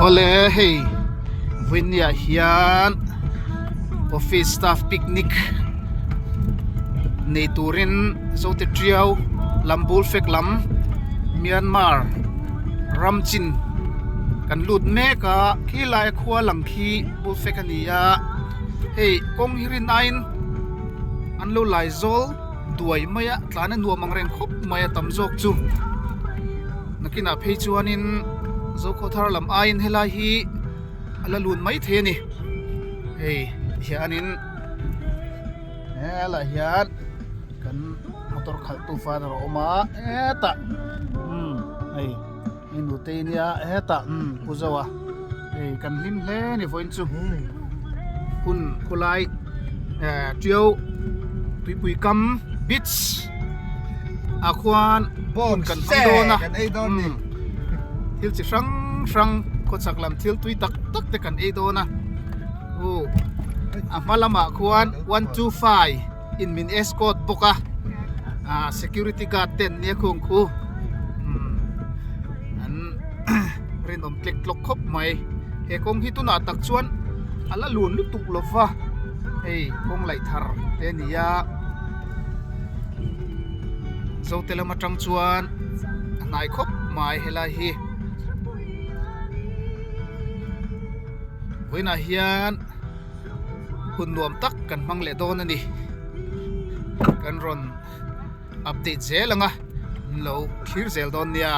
Awle hei vawinia hian office staff picnic nei turin zote tiau lam bul fek lam Myanmar ram chin kan lut mek a khilai a khua lang khi bul fek a ni a hei kawng hi rin aiin an lo lai zawl duai mai a tlan a nuam ang reng khawp mai a tam zawk chu nakinah phei chuanin Zokhawthar lam aiin helai hi a la lun mai thei a ni hei hianin helaiah hian kan motor khalh tu father a awm a hetah umm hei hei nutei nia hetah umm pu Zoa hei kan hlim hle a ni vawiin chu hun khawlai eh tiau tuipui kam beach ah khuan hun kan hmang dawn a umm thil chi hrang hrang khawchhak lam thil tui tak tak te kan ei dawn a uh a hma lamah khuan 125 in min escort bawk a ah security guard te an nia khung khu umm an rinawm tlek tlawk khawp mai he kawng hi tunah tak chuan a la lun lutuk lo va hei kawng laih thar te a ni a zote lam atang chuan a hnai khawp mai helai hi vawiinah hian hun nuam tak kan hmang leh dawn a ni kan rawn update zel ang a min lo thlir zel dawn nia.